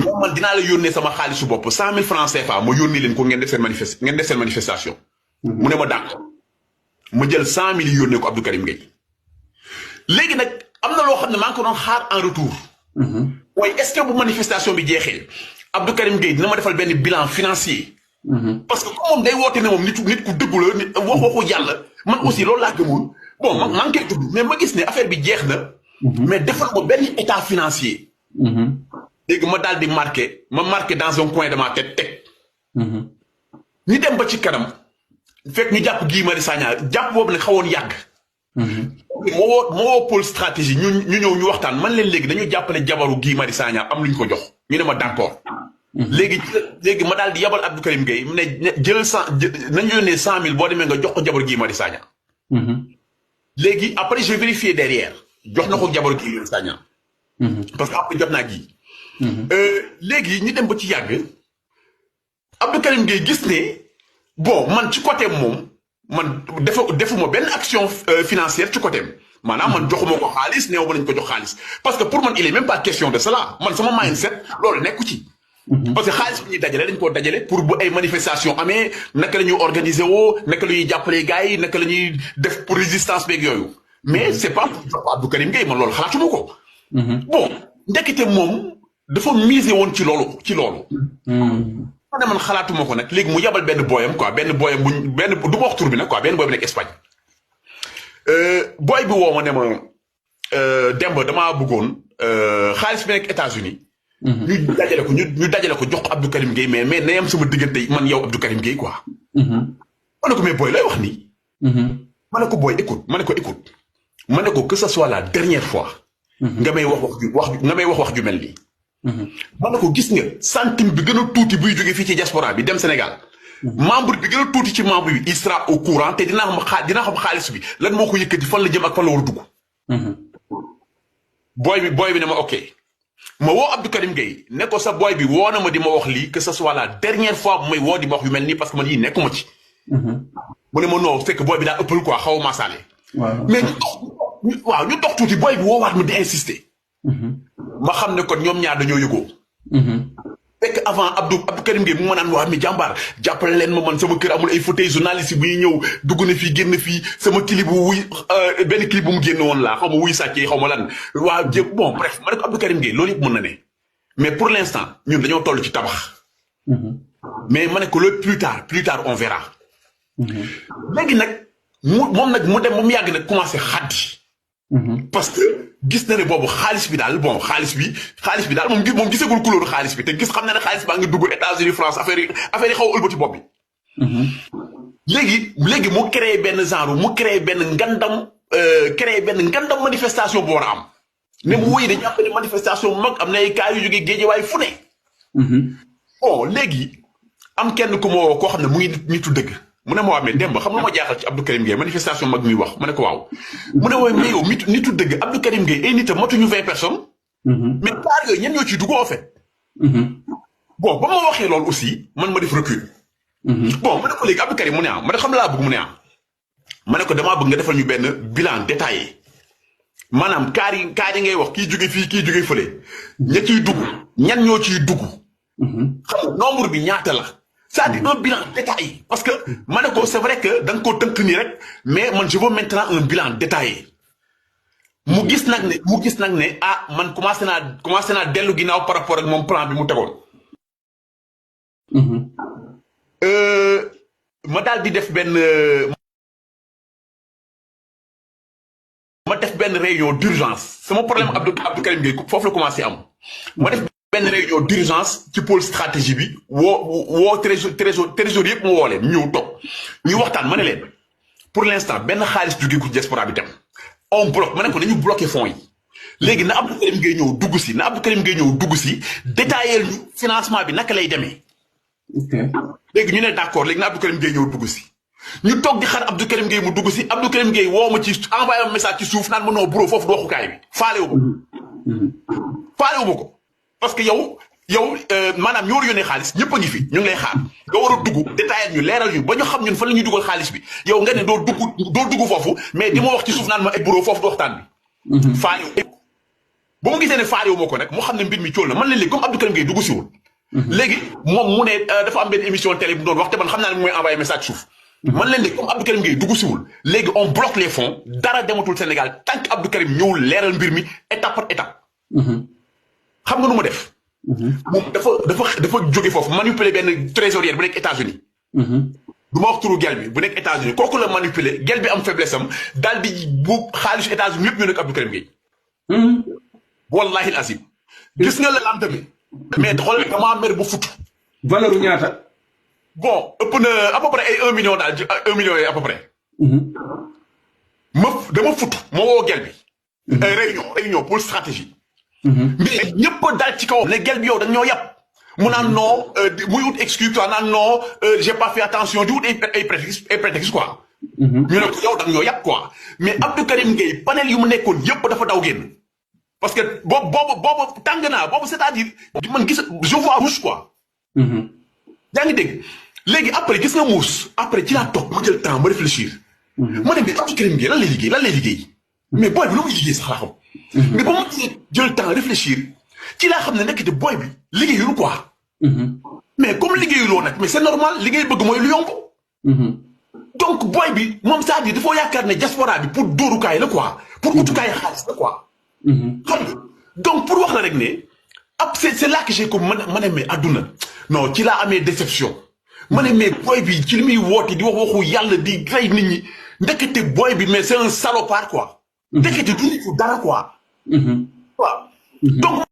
moom man dinaa la yónnee sama xaalisu bopp 100 000 francs CFA ma yónnee leen ko ngeen def seen manifestation. mu ne ma d'accord ma jël 100 000 yi yónnee ko Abdou Karim Gueye. léegi nag am na loo xam ne maa ngi ko doon xaar en retour. waaye est-ce que bu manifestation bi jeexee Abdou Karim Gueye dina ma defal benn bilan financier. parce que comme moom day woote ne moom nit ku dëggu la nit waxu yàlla man aussi loolu laa gëmoon bon maa ngi koy tudd mais ma gis ne affaire bi jeex na. mais defal ma benn état financier. léegi ma daal di marqué dans un coin de ma tête teg. ñu dem ba ci kanam fekk ñu jàpp Guy Marius Sagna jàpp boobu nag xawoon yàgg. moo woo pôle stratégie ñu ñëw ñu waxtaan man leen léegi dañu jàppale jabaru Guy Marius Sagna am lu ñu ko jox ñu ne ma d'accord. léegi ma daal di yabal Abdou Karim Gueye mu ne jël nañu yónnee 100 000 boo demee nga jox ko jabaru Guy Marius Sagna. léegi après j'ai vérifié derrière jox na ko jabaru Guy Marius Sagna. parce que après jot naa Guy. léegi ñu dem ba ci yàgg Abdou Karim Gueye gis ne bon man ci côté moom man defuma benn action financière ci côté maanaam man joxuma ko xaalis néew ma lañ ko jox xaalis parce que pour man il est même pas question de cela man sama mindset loolu nekku ci. parce que xaalis bi ñuy dajale dañ koo dajale pour bu ay manifestation amee naka la ñuy organiser woo naka la ñuy jàppalee gars yi naka la ñuy def pour résistance beeg yooyu mais c'est pas pour Abdou Karim Gueye man loolu xalaatuma ko. bon ndekete moom dafa miser woon ci loolu. ma ne man xalaatuma ko nag léegi mu yabal benn booyam du ma wax tur bi nag quoi benn booy bu nekk Espagne. booy bi woo ma ne ma Demba damaa bëggoon xaalis bi nekk États-Unis ñu dajale ko jox ko Abdou Karim Gueye mais na yam sama diggante man yow Abdou Karim Gueye quoi. ma ne ko mais booy lay wax nii. ma ne ko booy écoute ma ne ko que ce soit la dernière fois. nga may wax ju mel nii. ma ne ko gis nga centime bi gën a tuuti buy jógee fii ci diaspora bi dem Sénégal. membre bi gën a tuuti ci membre bi il sera au courant te dinaa xam xaalis bi lan moo ko yëkkati fan la jëm ak fan la war a dugg. booy bi ne ma ok ma woo Abdou Karim Gueye ne ko sa booy bi woo na ma di ma wax lii que ce soit la dernière fois bu may woo di ma wax yu mel nii parce que man yii nekkuma ci. mu ne ma non fekk booy bi daa ëppal quoi xaw ma saale. mais ñu dox tuuti booy bi woowaat ma di insister. ma xam ne kon ñoom ñaar dañoo yëgoo. fekk avant Abdou Karim Gueye mu ma naan waa mi jàmbaar jàppale leen ma man sama kër amul ay fauteuil journaliste bu ñuy ñëw dugg na fii génn fii sama clip bu benn clip bu mu génn woon laa xaw ma wuy sàccee xaw ma lan waa jë bon bref ma ne ko Abdou Karim Gueye loolu yëpp mën na ne mais pour l'instant ñun dañoo toll ci tabax. mais ma ne ko loolu plus tard on verra. léegi nag moom mu dem mu yàgg nag commencé xaddi. parce que gis na ne boobu xaalis bi daal moom gisagul couleur xaalis bi te xam na ne xaalis baa ngi dugg États-Unis France affaire yi xaw a ëlbati bopp bi. léegi mu créé benn ngandam manifestation bu war a am. ne mu wéy dañu am benn manifestation bu mag am na ay cas yu jógee Géejawaay fu ne. bon léegi am kenn ku ma woo koo xam ne mu ngi nitu dëgg. mu ne ma waa mais Demba xam nga ma jaaxal ci Abdou Karim Gueye manifestation mag muy wax ma ne ko waaw. mu ne waaye mais yow nitu dëgg Abdou Karim Gueye ay nitam matuñu 20 personnes. mais par yooyu ñenn ñoo ciy dugg en fait. bon ba ma waxee loolu aussi man ma def recul. bon ma ne ko léegi Abdou Karim mu ne ma ne xam laa bëgg mu ne ma ne ko damaa bëgg nga defal ñu benn bilan détaillé maanaam kaar yi ngay wax kii jóge fii kii jóge fële ña ciy dugg ñan ñoo ciy dugg. xam nga nombre bi ñaata la. c'est-à-dire un bilan détaillé parce que ma ne ko c'est vrai que da nga koo tënk nii rek mais man je veux maintenant un bilan détaillé mu gis nag ne man commencé naa dellu ginnaaw par rapport ak moom plan bi mu tegoon. ma daal di def benn réunion d'urgence sama problème Abdou Karim Gueye foofu la commencé am ma def benn réunion d'urgence ci pôle stratégie bi woo trésorier yëpp mu woo leen ñëw toog ñu waxtaan ma ne leen pour l'instant benn xaalis jóge ko diaspora bi dem on bloque ma ne ko nañu bloqué fonds yi léegi na Abdou Karim Gueye ñëw dugg si détaillé ñu financement bi naka lay demee. léegi ñu ne d'accord léegi na Abdou Karim Gueye ñëw dugg si ñu toog di xaar Abdou Karim Gueye mu dugg si Abdou Karim Gueye woo ma ci envoyé un message ci suuf naan ma non bro foofu du waxukaay bi faale wu ma ko parce que yow maanaam ñoo yónnee xaalis ñëpp a ngi fi ñu ngi lay xaar nga war a dugg détaillé ñu leeral ñu ba ñu xam ñun fan la ñuy dugal xaalis bi yow nga ne doo dugg foofu mais di ma wax ci suuf naan ma ay bureau foofu du waxtaan bi. faale ba mu gisee ne faale wu ma ko nag mu xam ne mbir mi cool na man leen léegi comme Abdou Karim Gueye dugg siwul léegi moom mu ne dafa am benn émission télé bu doon wax te man xam naa ne mooy envoyé message suuf man leen léegi comme Abdou Karim Gueye dugg siwul léegi on bloque les fonds dara dematul Sénégal tant que Abdou Karim ñëwul leeral mbir mi étape par étape xam nga nu ma def moom dafa jóge foofu manipuler benn trésorière bu nekk États-Unis du ma wax turu gel bi bu nekk États-Unis kooku la manipuler gel bi am faiblesse am daal di bu xaalisu États-Unis yëpp ñoo nekk Abdou Karim Gueye wallahi azim gis nga la lendemain mais xoolal damaa mer bu futu valeur u ñaata bon ëpp na à peu près ay 1 million daal 1 million yi à peu près dama futu ma woo gel bi réunion pour stratégie mais ñëpp daal ci kaw ne gel bi yow dañ ñoo yàpp mu naan non muy wut excuse quoi naan non j'ai pas fait attention di wut ay prétexte quoi ñu ne ko yow dañ ñoo yàpp quoi mais Abdou Karim Gueye panel yu mu nekkoon yëpp dafa daw génn parce que boobu tàng naa boobu c'est-à-dire man gis je vois rouge quoi yaa ngi dégg léegi après gis nga muus après ci laa toog ma jël temps ma réfléchir ma dem bi Abdou Karim Gueye lan lay liggéey mais booy bi lu muy liggéey sax laa xam mais ba ma jël temps réfléchir ci laa xam ne nekkite booy bi liggéeyul quoi mais comme liggéeyuloo nag mais c'est normal liggéey bëgg mooy lu yomb donc booy bi moom c'est-à-dire dafa yaakaar ne diaspora bi pour dóorukaay la quoi pour utukaay xaalis la quoi xam nga donc pour wax la rek ne ab c'est là que j'ai ko ma ne mais adduna non ci laa amee déception ma ne mais booy bi ci li muy woote di wax waxu yàlla di rey nit ñi ndekete booy bi mais c'est un salopard quoi ndekete du nit dara quoi waaw donc